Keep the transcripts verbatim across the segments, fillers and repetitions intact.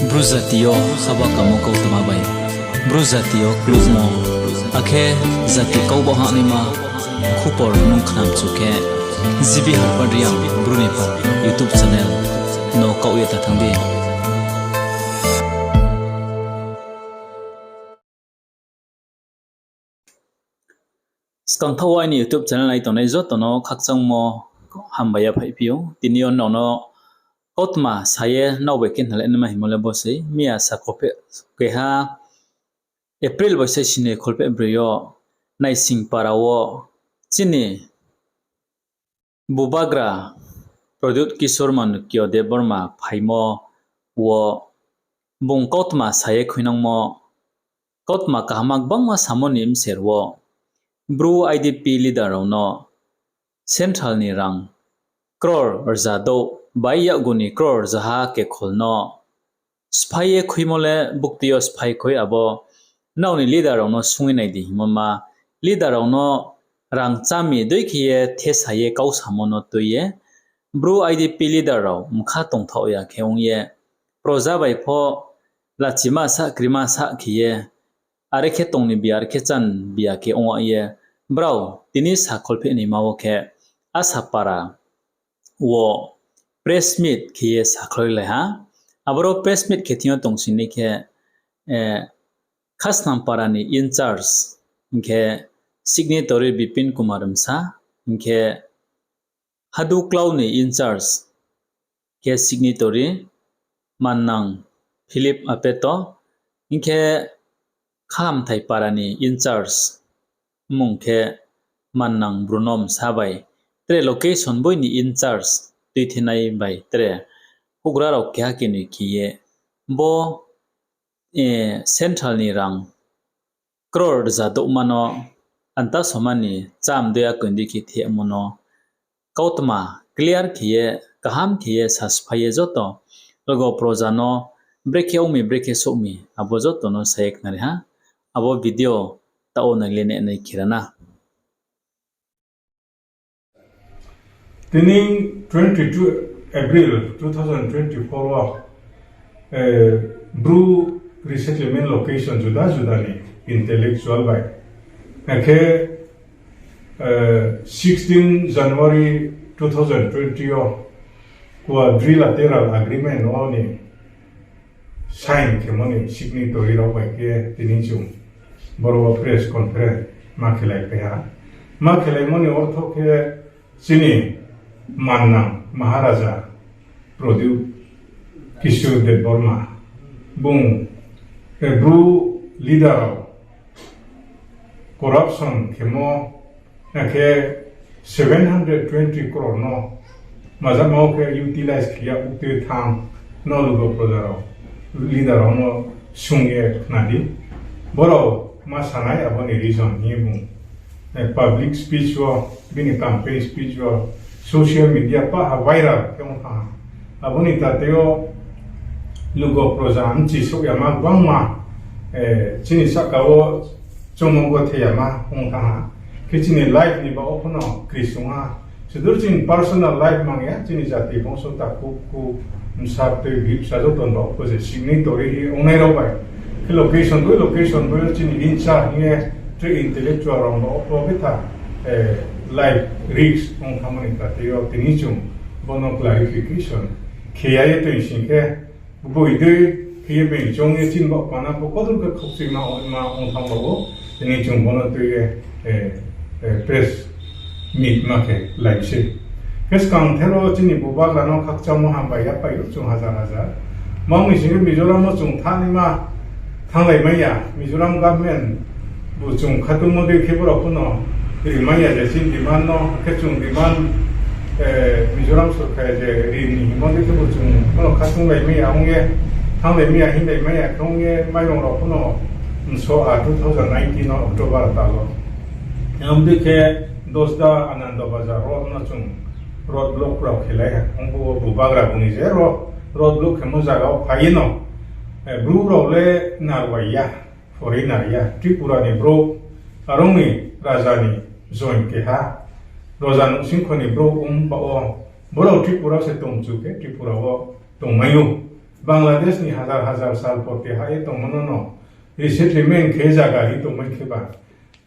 Bru jati yo haba kamo kautma bai, Bru jati yo klukmo, akhe jati kau ba hahnaima khupor nung khnamchu khe, G B Harpad Reang Bru ni pha YouTube channel no kaoh ye ta thanng di. Skangthaoh wo aini YouTube channel nai tongnai joto no khakchangmo hambai yaphaihphi ou. Tini yo nrao no kautma sa ye nrao bai khe khnalai naima hingmo le bo sei. Miya sa kholpheh keha April bai se sini kholpheh broi yo Naisingpara wo chini Bubagra Pradyut Kishore Manikya Debbarma phaimo wo bung kautma sa ye khuinangmo, kautma kaham gbangma samo ni bser wo Bru I D P leader rao no central ni rang crore rza douh bai yakgu ni crore rzaha kekhol no sphái ye khuimo le bukti yo sphái khui abo nrao ni leader rao no sung ye nai di hingmo ma, leader rao no rang chámi dei khe ye thesa ye kau samo no tui ye, Bru I D P leader rao mkha tongthaoh ya khe ong ye, proja bai pho lachima sa krima sa khe ye, are khe tong ni bia, are khe chán bia khe ong ye, brao tini sa kholpheh naima wo khe Asapara wo press meet khe ye sakhlailai ha. Aboro press meet khe thing yo tongsinai khe, Khasnampara ni in charge hing khe signatory Bipin Kumar Msa, hing khe Haduklau ni in charge khe signatory Mannang Philip Apeto, hing khe Khahamthai para ni in charge mmung khe Mannang Bruno Msa bai tre location boi ni in charge tuithenai bai tre houhgra rao keha kenoi khe ye bo central ni rang crore rza douhma no anta soma ni chám dei akoing dei khe thehmo no kautma clear khe ye, kaham khe ye sasphai ye joto logo proja no brekhe ong mi, brekhe souh mi, abo joto no sa ye khnari ha. Abo video taoh wo naile nai khe ra na. Tini twenty-two April two thousand twenty-four wo, Bru resettlement location juda juda ni intellectual bai, akhe sixteen January two thousand twenty yo quadrilateral agreement wo ni sign khemo ni signatory rao bai khe tini chung boro wo press conference ma khelaipai ha. Ma khelaimo ni ortho khe chini mannang Maharaja Pradyut Kishore Debbarma bung Bru leader rao corruption khemo, akhe seven hundred twenty crore no majama wo khe utilize khe ya, uktui thanng no lugo proja rao, leader rao no sung ye khna di. Borao ma sanai abo ni reason hing ye bung public speech wo, bini campaign speech wo, social media pah ha viral khe ong thanng ha. Abo ni tate yo lugo proja mchi souh yama gbangma, chini sahka wo choungmo gothe yama ong thanng ha. Khe chini life ni baoh wo pho no kri sung ha. Sudur chini personal life mang ya, chini jati bongso takhu khu, bsa tui bihih bsa joto ni baoh wo pho je signatory hi ongnai rao bai khe location boi location boi yo chini in charge hing ye tre intellectual rao ni baoh wo pho betha life risk ong thanngmo ni tate yo tini chung bono clarification khe ya ye tui sing khe, boi dei khe ye bini choung ye chini baoh pana pho kotor khe khokchima ongma ong thanng ba wo, tini chung bono tui ye press meet ma khe lai sei. Khe skang thero chini Bubagra no khakchangmo hambai yaphai ou chung hajar hajar. Ma ong ni sing khe Mizoram wo chung thanngnaima thannglai mai ya, Mizoram government bu chung khatungmo dei khe brao pho no ri mai ya je chini demand no, khe chung demand, Mizoram sorkar je ri ni hingmo dei khe bu chung pho no khatunglai mai ya ong ye, thannglai mai ya, hinglai mai ya khe ong ye, mairong rao pho no mso a two thousand nineteen no October tal wo. Abo dei khe Dosda Anando Bazar road no chung road block rao khelai ha. Ong bo Bubagra bung ni je road block khemo zaga wo phai ye no, Bru rao le narwai ya, foreigner ya, Tripura ni brouh, arong ni raja ni join keha, raja nouhsingkho ni brouh ong ba wo, brao Tripura se tongchu khe Tripura wo tongmai ou. Bangladesh ni hazar hazar sal porti ha ye tongmo no no resettlement khe zaga ri tongmai khe ba,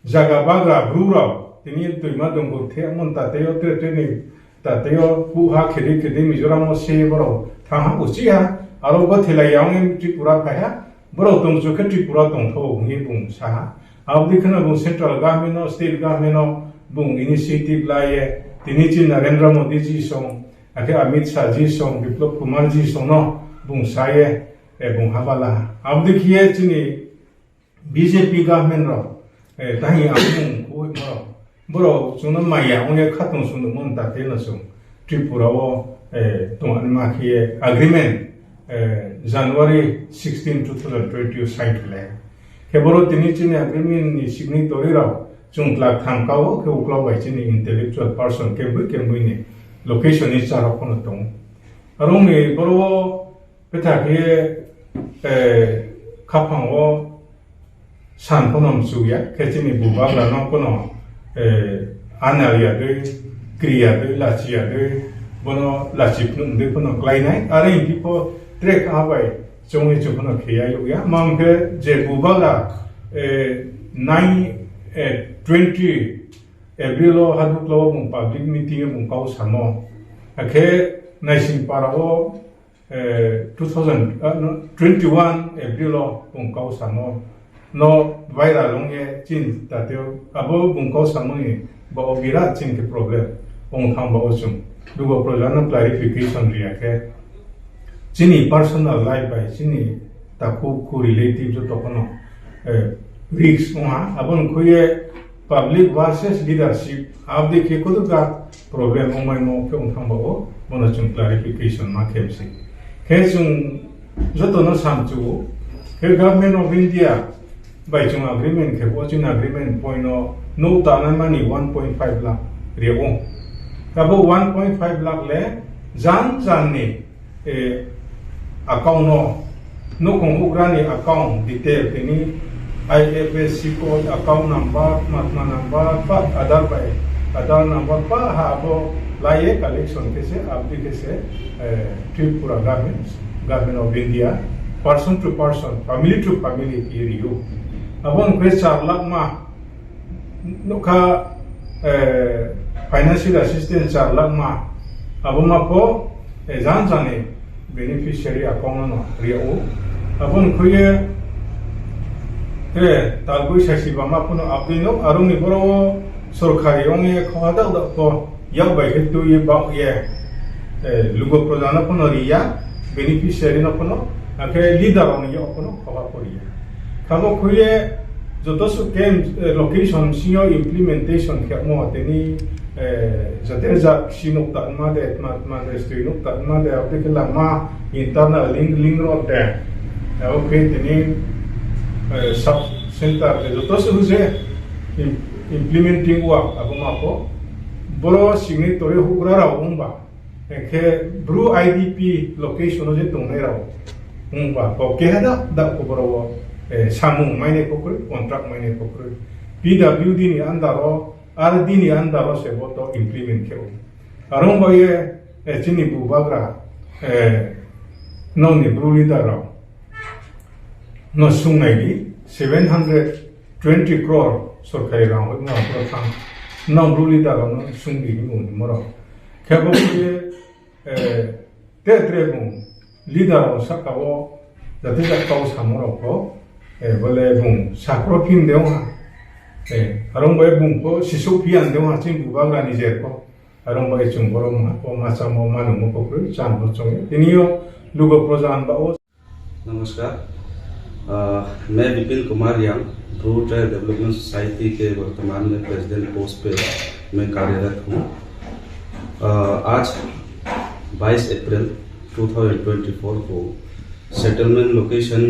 zaga bagra Bru rao tini toima dongo the mon tatei yo tre tre ni tatei yo kuh ha khedi khedi Mizoram wo se borao thanng ha uchih ha, aro bo thelai ya ong ye Tripura phai ha, borao tongchu khe Tripura tongthou hing ye bung sa ha. Abo dei kheno bung central government no, state government no bung initiative la ye, tini chini Narendra Modi ji song, akhe Amit Shah ji song, Biplab Kumar ji song no bung sa ye, bung haba la ha. Abo dei khe ye chini B J P government rao, tahing ang bung khuimo rao, borao chung no maya ong ye khatong sung nuhmo ni tatei no chung Tripura wo tongma khe ye agreement, January sixteen, two thousand twenty wo sign khe le. Khe boro tini chini agreement ni signatory rao chung tlak tham ka wo khe uklau bai chini intellectual person keboi keboi ni location ni chá rao pho no tong ou. Are ong ni boro wo betha khe ye khaphang wo san pho no mchu ya, khe chini bubagra no pho no anal ya dei, kri ya dei, lachi ya dei, bo no lachi phnuh dei pho no klái nai. Are hing phi pho tre kha bai choung ye chung pho no khe ya youh ya. Mang khe je bubagra, nine, twenty April wo Hadukla wo bung public meeting yo bung kau samo. Akhe Naisingpara wo, two thousand, twenty-one April wo bung kau samo no viral ong ye chini tatei yo abo bung kau samo ni baoh wo birat chini khe problem ong thanng baoh wo chung. Dugo proja no clarification ri ya khe chini personal life bai chini takhu khu relative joto pho no risk ong ha. Abo ni khui ye public versus leadership, abo dei khe koduka problem ongmaimo khe ong thanng baoh wo, bo no chung clarification ma khe se. Khe chung joto no samchu ou, khe Government of India bai chung agreement khe bo chini agreement point no nouh tanai mani one point five lakh ri ou. Abo one point five lakh le jan jan ni account no, nouhkhong houhgra ni account detail tini I F S C code, account number, tma tma number, pa Aadhaar bai, Aadhaar number pa ha abo lai ye collection khe se, abo dei khe se Tripura Government, Government of India, person to person, family to family khe ri ou. Abo ni khe char lakh ma nouhkha, financial assistance char lakh ma, abo ma pho jan jan ni beneficiary account no ri ou. Abo ni khui ye tre talboi saisi ba ma pho no update no, are ong ni boro wo sorkari ong ye khoha daoh daoh pho yak bai khe tui ye baoh ye, lugo proja no pho no ri ya, beneficiary no pho no, akhe leader rao ni yak pho no khoha pho ri ya. Khabo khui ye joto suh khe location sing yo implementation khemo tini jate jat si nouh tanma de, tma tma de, stui nouh tanma de, abo dei khe lama internal link, link road de, abo khe tini sub centre de joto suh je implementing work abo ma pho boro signatory houhgra rao ong ba, khe Bru I D P location wo je tongnai rao ong ba pho keha da da pho boro wo samung mainai pho kroi, contract mainai pho kroi. P W D ni under wo, R D ni under wo se bo to implement khe ou. Are ong bai ye chini bubagra, nrao ni Bru leader rao no sung nai di, seven hundred twenty crore sorkari rang hoihmo rao pho thanng, nrao Bru leader rao no sung di hingmo ni mo rao. Khe bo khe ye tre tre bung leader rao sahka wo jate jat kau samo rao pho, bo le bung sakro phi de ong ha. Are ong bai bung pho sisouh phi ya de ong ha chini bubagra ni jer pho. Are ong bai chung boro mungha pho ma chámo ma nungmo pho kroi, chá no choung ye. Tini yo lugo proja ni baoh wo नमस्कार। अ, मैं Vipin Kumar Reang, Bru tribe development society के वर्तमान में president post पे मैं कार्यरत हूँ। अ, आज बाईस अप्रैल दो हज़ार तेईस को सेटलमेंट लोकेशन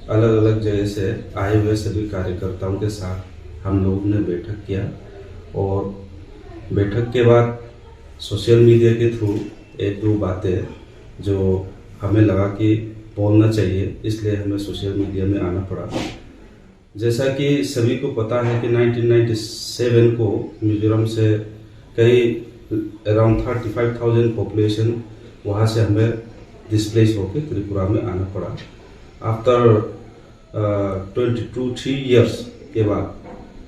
अलग-अलग जगह से आए हुए सभी कार्यकर्ताओं के साथ हम लोग ने बैठक किया और बैठक के बाद सोशल मीडिया के थ्रू एक दो बातें जो हमें लगा कि बोलना चाहिए, इसलिए हमें सोशल मीडिया में आना पड़ा। जैसा कि सभी को पता है कि नाइनटीन नाइंटी सेवन को मिजोरम से कई, around thirty five thousand population वहाँ से हमें डिस्प्लेस होकर त्रिपुरा में आना पड़ा। After twenty two three years के बाद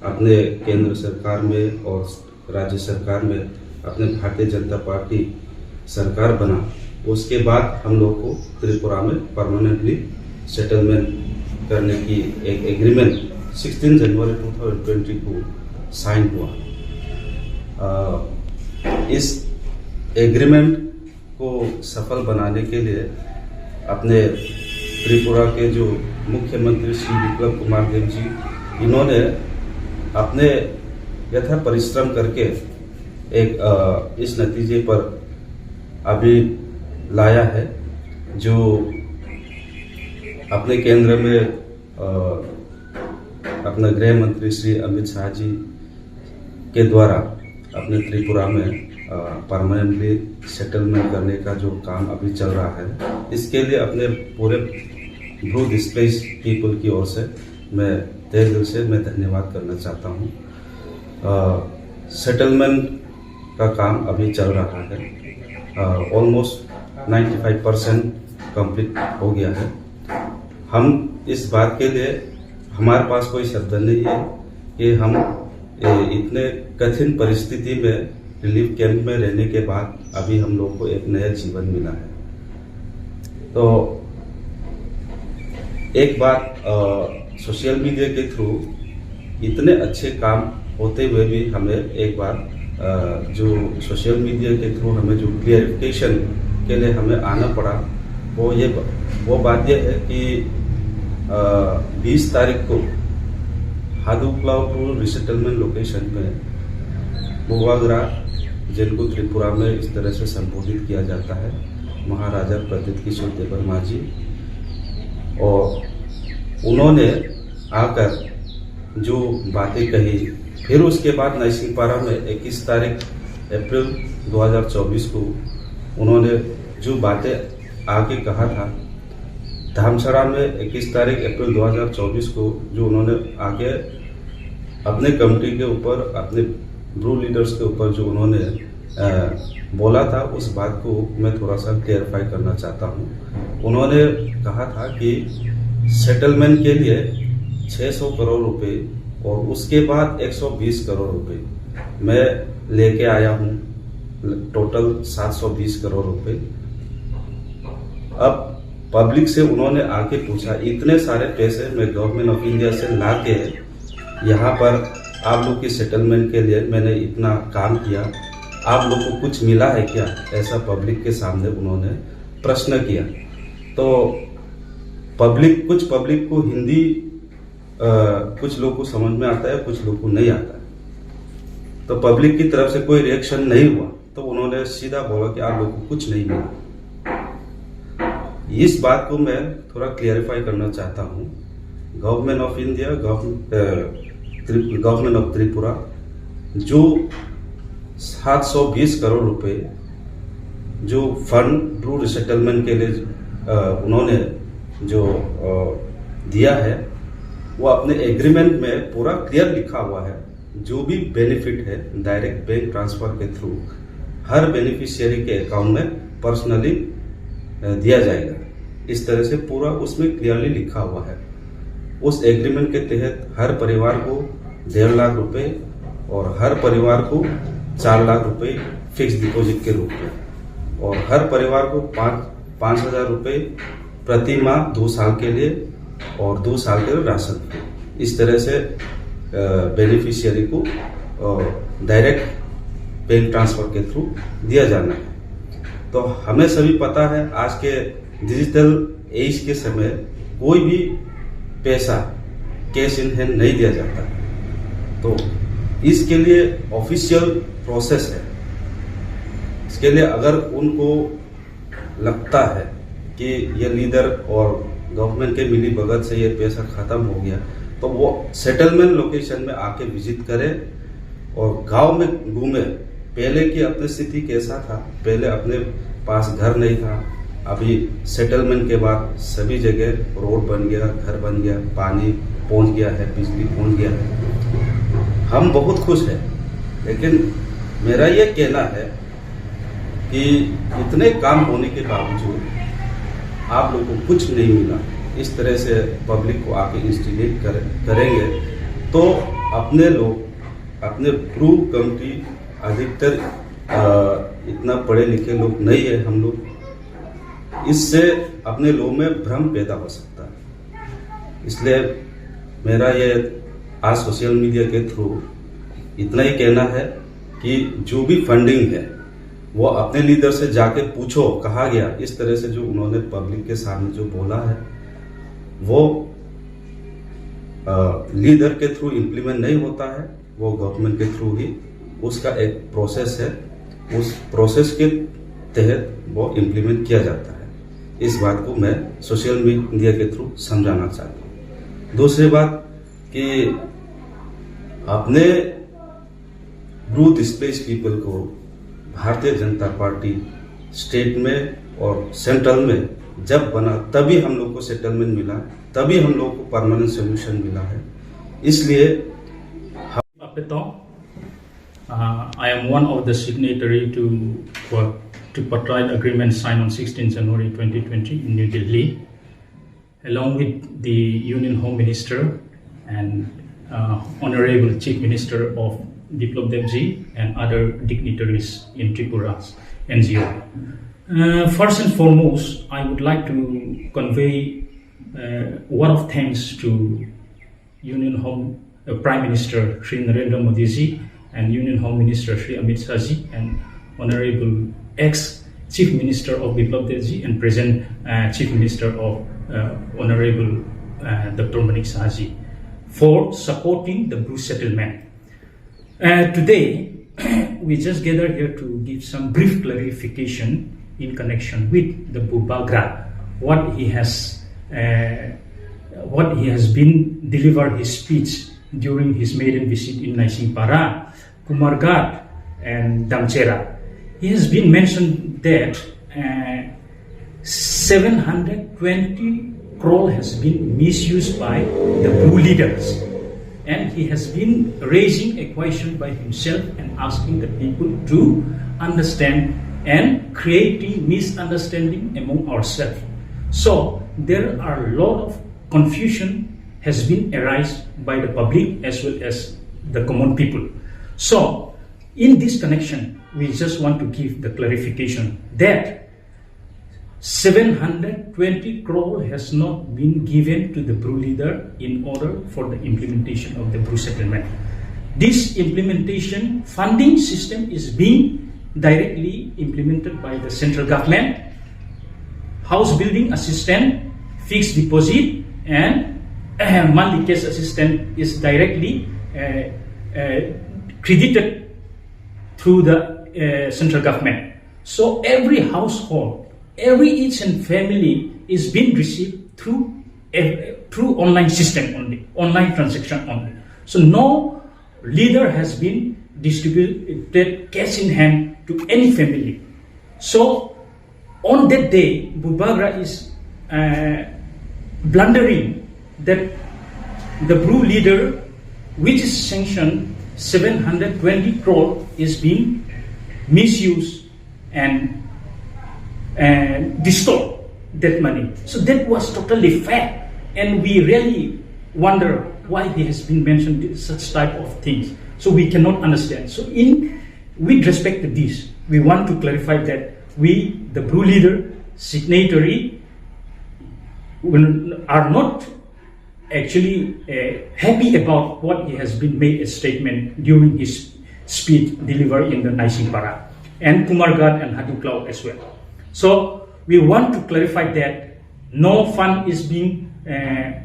अपने केंद्र सरकार में और राज्य सरकार में अपने भारतीय जनता पार्टी सरकार बना, उसके बाद हम लोग को त्रिपुरा में परमानेंटली सेटलमेंट करने की एक एग्रीमेंट सिक्सटीन जनवरी टू थाउजेंड ट्वेंटी को साइन हुआ। इस एग्रीमेंट को सफल बनाने के लिए अपने त्रिपुरा के जो मुख्यमंत्री श्री विप्लव कुमार देव जी, इन्होंने अपने यथा परिश्रम करके एक, अ, इस नतीजे पर अभी लाया है, जो अपने केंद्र में, अ, अपना गृह मंत्री श्री अमित शाह जी के द्वारा अपने त्रिपुरा में, अ, परमानेंटली सेटलमेंट करने का जो काम अभी चल रहा है, इसके लिए अपने पूरे ब्रू डिस्प्लेस्ड पीपल की ओर से मैं तहे दिल से मैं धन्यवाद करना चाहता हूँ। अ, सेटलमेंट का काम अभी चल रहा है, अ, almost ninety five percent complete हो गया है। हम इस बात के लिए, हमारे पास कोई शब्द नहीं है कि हम, ए, इतने कठिन परिस्थिति में रिलीफ कैंप में रहने के बाद अभी हम लोग को एक नया जीवन मिला है। तो एक बात, अ, सोशल मीडिया के थ्रू इतने अच्छे काम होते हुए भी हमें एक बार, अ, जो सोशल मीडिया के थ्रू हमें जो क्लियरिफिकेशन के लिए हमें आना पड़ा, वो ये ब-, वो बात ये है कि, अ, बीस तारीख को हादुक्लाव टू रिसेटलमेंट लोकेशन में बुबाग्रा, जिनको त्रिपुरा में इस तरह से संबोधित किया जाता है, महाराजा प्रद्युत किशोर देवर्मा जी, और उन्होंने आकर जो बातें कही, फिर उसके बाद नाइसिंगपारा में इक्कीस तारीख अप्रैल दो हज़ार चउबीस को उन्होंने जो बातें आके कहा था, धामछड़ा में इक्कीस तारीख अप्रैल दो हज़ार चउबीस को जो उन्होंने आके अपने कमेटी के ऊपर, अपने ब्रू लीडर्स के ऊपर जो उन्होंने, अ, बोला था, उस बात को मैं थोड़ा सा क्लैरिफाई करना चाहता हूँ। उन्होंने कहा था कि सेटलमेंट के लिए छह सौ करोड़ रुपए और उसके बाद एक सौ बीस करोड़ रुपए मैं लेके आया हूँ, टोटल सात सौ बीस करोड़ रुपए। अब पब्लिक से उन्होंने आके पूछा, इतने सारे पैसे मैं गवर्नमेंट ऑफ इंडिया से ला के यहाँ पर आप लोग की सेटलमेंट के लिए मैंने इतना काम किया, आप लोग को कुछ मिला है क्या? ऐसा पब्लिक के सामने उन्होंने प्रश्न किया। तो पब्लिक, कुछ पब्लिक को हिंदी, अ, कुछ लोग को समझ में आता है, कुछ लोग को नहीं आता है। तो पब्लिक की तरफ से कोई रिएक्शन नहीं हुआ, तो उन्होंने सीधा बोला कि आप लोग को कुछ नहीं मिला। इस बात को मैं थोड़ा क्लियरिफाई करना चाहता हूँ। गवर्नमेंट ऑफ इंडिया, गवर्न-, अ, त्रि-, गवर्नमेंट ऑफ त्रिपुरा जो सात सौ बीस करोड़ रुपए जो फंड ब्रू रिसेटलमेंट के लिए, अ, उन्होंने जो, अ, दिया है, वो अपने एग्रीमेंट में पूरा क्लियर लिखा हुआ है। जो भी बेनिफिट है, डायरेक्ट बैंक ट्रांसफर के थ्रू हर बेनिफिशियरी के अकाउंट में पर्सनली, अ, दिया जाएगा। इस तरह से पूरा उसमें क्लियरली लिखा हुआ है। उस एग्रीमेंट के तहत हर परिवार को डेढ़ लाख रुपए और हर परिवार को चार लाख रुपए फिक्स डिपॉजिट के रूप में, और हर परिवार को पाँच, पाँच हज़ार रुपए प्रति माह दो साल के लिए और दो साल के लिए राशन। इस तरह से, अ, बेनिफिशियरी को, अ, डायरेक्ट बैंक ट्रांसफर के थ्रू दिया जाना है। तो हमें सभी पता है, आज के डिजिटल एज के समय कोई भी पैसा कैश इन हैंड नहीं दिया जाता। तो इसके लिए ऑफिशियल प्रोसेस है। इसके लिए अगर उनको लगता है कि ये लीडर और गवर्नमेंट के मिली भगत से ये पैसा खत्म हो गया, तो वो सेटलमेंट लोकेशन में आके विजिट करे और गांव में घूमे। पहले की अपनी स्थिति कैसा था, पहले अपने पास घर नहीं था, अभी सेटलमेंट के बाद सभी जगह रोड बन गया, घर बन गया, पानी पहुंच गया है, बिजली पहुंच गया है। हम बहुत खुश हैं, लेकिन मेरा ये कहना है कि इतने काम होने के बावजूद आप लोग को कुछ नहीं मिला, इस तरह से पब्लिक को आके इंस्टिगेट कर, करेंगे, तो अपने लोग, अपने ब्रू कम्युनिटी अधिकतर, अ, इतना पढ़े लिखे लोग नहीं है हम लोग, इससे अपने लोगों में भ्रम पैदा हो सकता है। इसलिए मेरा ये आज सोशल मीडिया के थ्रू इतना ही कहना है कि जो भी फंडिंग है, वो अपने लीडर से जाके पूछो, कहा गया, इस तरह से जो उन्होंने पब्लिक के सामने जो बोला है, वो, अ, लीडर के थ्रू इम्प्लीमेंट नहीं होता है, वो गवर्नमेंट के थ्रू ही उसका एक प्रोसेस है, उस प्रोसेस के तहत वो इम्प्लीमेंट किया जाता है। इस बात को मैं सोशल मीडिया के थ्रू समझाना चाहता हूँ। दूसरी बात कि अपने ब्रू डिस्प्लेस्ड पीपल को भारतीय जनता पार्टी स्टेट में और सेंट्रल में जब बना, तभी हम लोग को सेटलमेंट मिला, तभी हम लोग को परमानेंट सॉल्यूशन मिला है। इसलिए Apetong. Uh, I am one of the signatory to what, tripartite agreement signed on sixteenth January twenty twenty in New Delhi, along with the Union Home Minister and, uh, Honorable Chief Minister of Biplab Debji and other dignitaries in Tripura's N G O. Uh, first and foremost, I would like to convey, uh, word of thanks to Union Home, uh, Prime Minister Shri Narendra Modi ji and Union Home Minister Shri Amit Shah ji and Honorable ex Chief Minister of Biplab Deb ji and present, uh, Chief Minister of, uh, Honorable, uh, Doctor Manik Saha ji for supporting the Bru settlement. Uh, today, we just gather here to give some brief clarification in connection with the Bubagra, what he has, uh, what he has been delivered his speech during his maiden visit in Naisingpara, Kumarghat, and Damcherra. He has been mentioned that, uh, seven hundred twenty crore has been misused by the Bru leaders. And he has been raising a question by himself and asking the people to understand and creating misunderstanding among ourselves. So there are a lot of confusion has been arise by the public as well as the common people. So in this connection, we just want to give the clarification that seven hundred twenty crore has not been given to the Bru leader in order for the implementation of the Bru settlement. This implementation funding system is being directly implemented by the central government. House building assistance, fixed deposit, and, uh, monthly cash assistance is directly, uh, uh, credited through the, uh, central government. So every household, every each and family is being received through, uh, through online system only, online transaction only. So no leader has been distributed cash in hand to any family. So on that day, Bubagra is, uh, blundering that the Bru leader, which is sanctioned seven hundred twenty crore, is being misused and, and distort that money. So that was totally fair. And we really wonder why he has been mentioned such type of things. So we cannot understand. So in, with respect to this, we want to clarify that we, the Bru leader, signatory, are not actually, uh, happy about what he has been made a statement during his speech delivered in the Naisingpara and Kumarghat and Haduklau as well. So we want to clarify that no fund is being, uh,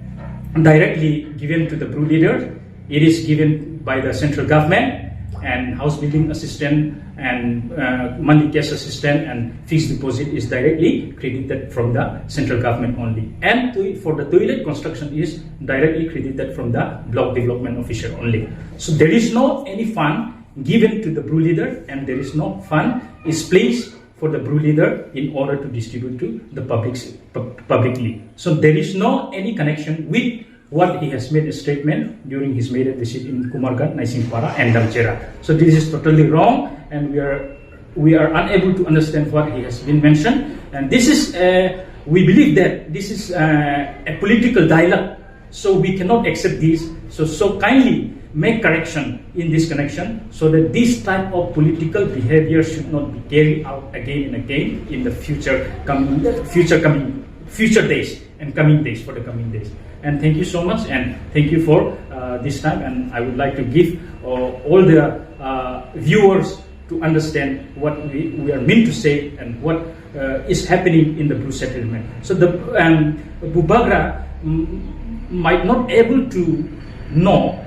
directly given to the Bru leader. It is given by the central government, and house building assistance and, uh, monthly cash assistance and fixed deposit is directly credited from the central government only. And to, for the toilet construction is directly credited from the block development officer only. So there is no any fund given to the Bru leader, and there is no fund is placed for the Bru leader in order to distribute to the public, pu-, publicly. So there is no any connection with what he has made a statement during his maiden visit in Kumarghat, Naisingpara, and Damcherra. So this is totally wrong, and we are, we are unable to understand what he has been mentioned. And this is a, We believe that this is uh, a political dialogue, so we cannot accept this. So, so kindly make correction in this connection so that this type of political behavior should not be carried out again and again in the future coming, future coming, future days and coming days, for the coming days. And thank you so much, and thank you for uh, this time. And I would like to give uh, all the uh, viewers to understand what we, we are meant to say and what uh, is happening in the Bru settlement. So the um, Bubagra mm, might not able to know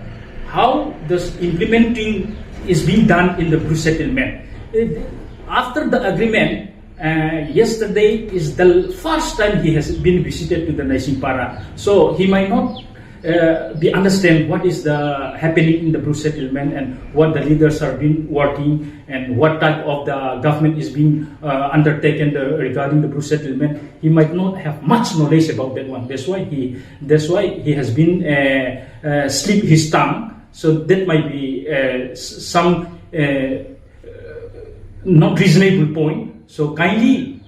how this implementing is being done in the Bru settlement. It- after the agreement, uh, yesterday is the first time he has been visited to the Naisingpara. So he might not uh, be understand what is the happening in the Bru settlement and what the leaders are been working and what type of the government is being uh, undertaken the, regarding the Bru settlement. He might not have much knowledge about that one. That's why he that's why he has been uh, uh, slip his tongue. So that might be uh, some uh, not reasonable point. So kindly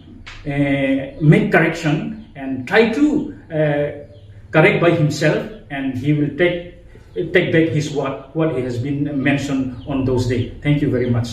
uh, make correction and try to uh, correct by himself, and he will take take back his word, what he has been mentioned on those days. Thank you very much.